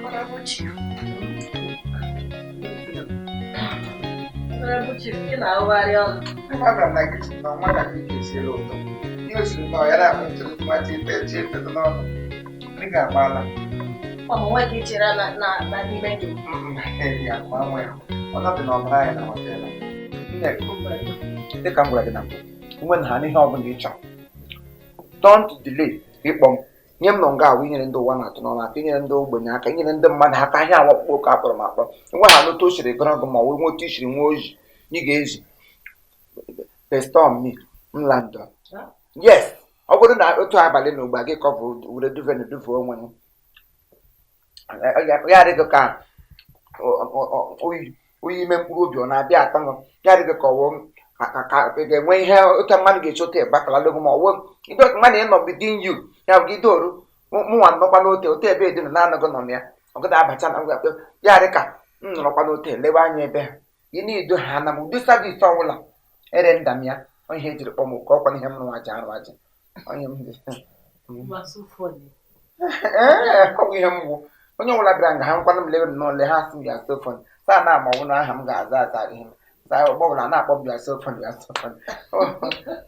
Honorable Chief. Honorable Chief, ị na-ahụgharị ọnụ. Abịara m na kitchen na nwatakịrị ga-esiere ụtọ. Ihe o siri nnọọ ya na-akpọ ntụrụ tụmatụ ite chi etedo n'ọnụ. Nri ga-agbala. Ọ bụ nwa ka ị chere na na na n'ime ndụ. Ya ma nwa ya. Ọnọdụ na ọbara anyị na họteelụ. Nne, dịka m gwara gị na mbụ, nwe na ha n'ihe ọ bụla ị chọrọ. Don't delay ịkpọ m. Nye m nọ nga ahụ inyere ndị ụwa na-atụ n'ọnụ aka, inyere ndị ogbenye aka, inyere ndị mmadụ aka. Ahịa awakpụkpọ oke akpọrọ m akpọ. Nwe ha n'otu o siri gọrọ gị ma ọ wee nwe otu i siri nwee ozi ị ga-ezi. Pestọm me m landọ. Yes, ọ bụrụ na otu abalị na ugbu a gị kọvụ were duve na duve onwe m, ya adịghị ka oyi oyi ime mkpụrụ obi ọ na-abịa atọ m, ya adịghị ka ọwụ ka ị ga-enwe ihe otu mmadụ ga-esi otu ịgbakala logo ma ọwụ ndị mmadụ ịnọ within you, ya bụ gị doru mụnwa nọkwa n'ote ote ebe edina na-anọghị nọ na ya ọgụda abacha na ngwa, ya dị ka m nọrọkwa n'ote lewe anya ebe ha ị na-edo ha na m ụdị service ọbụla ere nda m ya ihe ejiri kpọọ m oku ọkwa ihe m rụrụ aja arụ aja onye m dị. Ee, ọ bụ ihe mgbu onye ọbụla bịara nga ha nkwanụ m lewe m n'ole ha sị m ya so funny saa na ama ọbụla aha m ga-aza aza ihe m zaa ọgbọ ọbụla na-akpọ m ya so funny, ya so funny.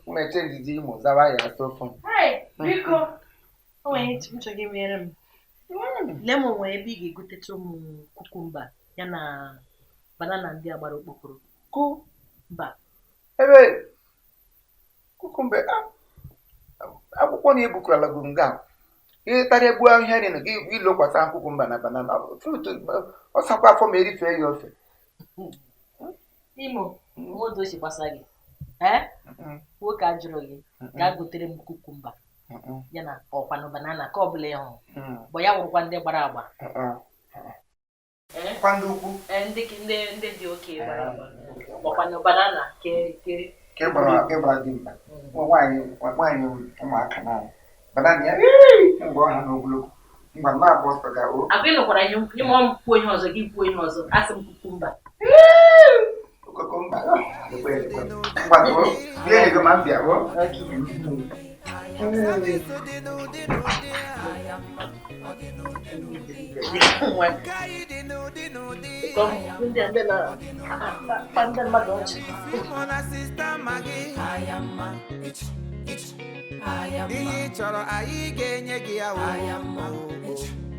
M eche nzizi Imo zawa ya so funny. Biko, o nwere ihe m chọrọ imere m. Lee m, nwere ebe ị ga-egotecha ụmụ cucumber ya na banana ndị a gbara okpokoro. Ku mba. Ebe cucumber akwụkwọ na ebukurala gị nga ihe tara egbu ahịhịa nri na gị ilokwasa cucumber na banana fruit ọ sakwa afọ ma erifee ya ofe. Imo, nwoke o si gbasa gị ee, nwoke a jụrụ gị gaa gotere m cucumber ya na ọkwanụ banana ka ọ bụla ị hụrụ bụ ya wụrụkwa ndị gbara agba. Kwa ndị ukwu. Ndị ndị dị oke gbara agba ọkwanụ banana ke ke. Ka ị gbara dị mkpa nwaanyị nwaanyị ụmụaka na banana ya mgbe ọha na ogologo mgbe m na-agba ọsọ ga o. Agwa ị nụkwara ihe ime ọ m kwuo ihe ọzọ, gị kwuo ihe ọzọ, asị m cucumber. Cucumber ekwe ekwe ngwa o bie ego ma m bịa o. Ndị na-akpa ndị mmadụ ọchị. Ihe ị chọrọ anyị ga-enye gị ya.